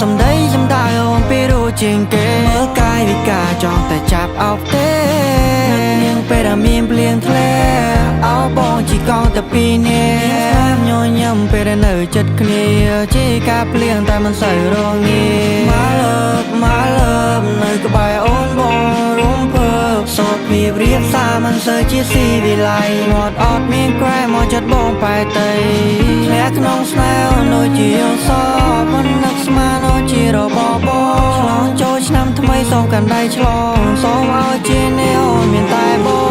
សំដីសំដៅអូនពីរោះជាងគេមើលកាយវិការចង់តែចាប់អោបទេនាងពេលដែលមានភ្លៀងធ្លាក់អោបងជីកង់តែពីរនាក់ញញឹមពេលដែលនៅចិត្តគ្នាជាការភ្លៀងតែមិនសូវរងា My love, my love នៅក្បែរអូនបងរំភើបសូត្រភាពរៀបសារមិនសូវជាស៊ីវិល័យមាត់អត់មានក្រែមកចិត្តបងបែកទៅធ្លាក់ក្នុងស្នេហ៍អូនដូចជាសមិននឹកស្មានអូនជារបបឆ្លងចូលឆ្នាំថ្មីសូមកាន់ដៃឆ្លងសូមឲ្យជាអ្នកអូនមានតែបង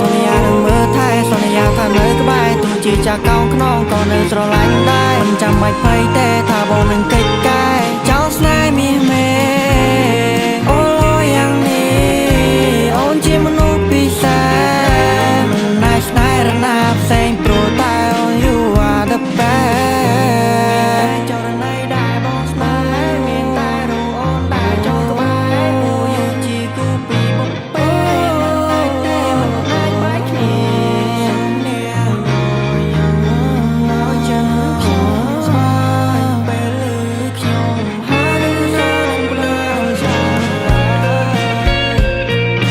សន្យានឹងមើលថែសន្យាថានៅក្បែរទោះជាចាស់កោងខ្នងក៏នៅស្រឡាញ់ដែរមិនចាំបាច់ភ័យទេថាបងនឹងកិច្ចកែចោលស្នេហ៍មាសមេអូឡយ៉ាងនេះអូនជាមនុស្សពិសេសមិនអាចស្នេហ៍រណាផ្សេងព្រោះតែអូន you are the best ចរណៃដែលបងស្នេហ៍មានតែរូបអូនដែលចូលក្បែរគូយើងជាគូពីបុព្វេមិនអាចទេមិនអាចបែកគ្នានាងញញឹមឲ្យចឹងខ្ញុំស្បាយពេលឮខ្ញុំហៅសូមផ្ដល់ចាំឡើយ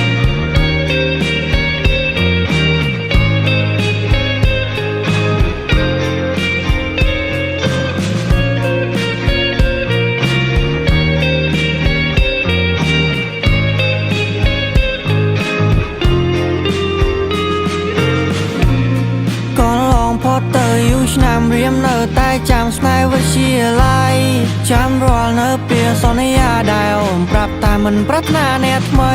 កន្លងផុតទៅយូរឆ្នាំរៀមនៅតែចាំស្នេហ៍វិទ្យាល័យចាំរាល់នៅពេលសន្យាដែលអូនប្រាប់តែមិនប្រាថ្នាអ្នកថ្មី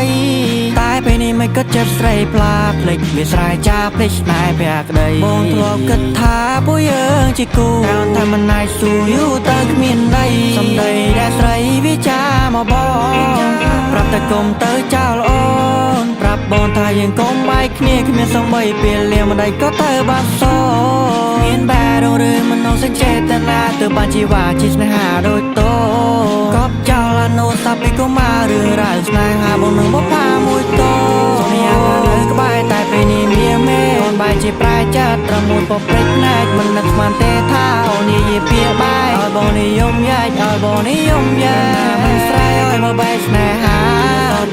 តែពេលនេះមិនគិតចិត្តស្រីផ្លាភ្លេចវាស្រែចាភ្លេចស្នេហ៍ភក្តីបងធ្លាប់គិតថាពួកយើងជាគូតែអូនថាមិនអាចស៊ូយូរទៅគ្មានន័យសំដីដែលស្រីវាចាមកបងប្រាប់តែកុំទៅចោលអូនប្រាប់បងថាយើងកុំបែកគ្នាគ្មានសំបីពេលលៀងមិនដេចក៏ទៅបាត់សមានបែរឬមនោសញ្ចេតនាទៅបានជីវ៉ាជាស្នេហាដូចតោកប់ចោលអនុស្សាវរីយ៍កុមាររឿងរ៉ាវស្នេហាបងនឹងបុផាមួយតោសន្យាថានៅក្បែរតែពេលនេះមានមេអូនបែរជាប្រែចិត្តត្រឹមមួយពព្រិចភ្នែកមិននឹកស្មានទេថាអូននិយាយពីបែកឲ្យបងនិយមយ៉ែកឲ្យបងនិយមយ៉ែកមិនស្រែឲ្យមកបែកស្នេហា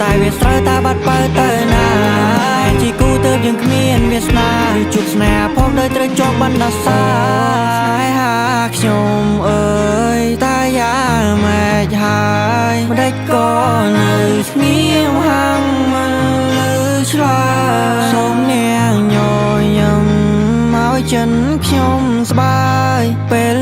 តែវាស្រូវតាបាត់បើទៅណាជាគូទៅយើងគ្មានវាសនាឬជួបស្នេហ៍ផងដោយត្រូវជាប់បណ្ដាសាស្នេហាខ្ញុំអើយតាយ៉ាងម៉េចហើយម្ដេចក៏នៅស្ងៀមហាំងមិនលឺឆ្លើយសូមនាងញញឹមឲ្យចិនខ្ញុំស្បាយពេល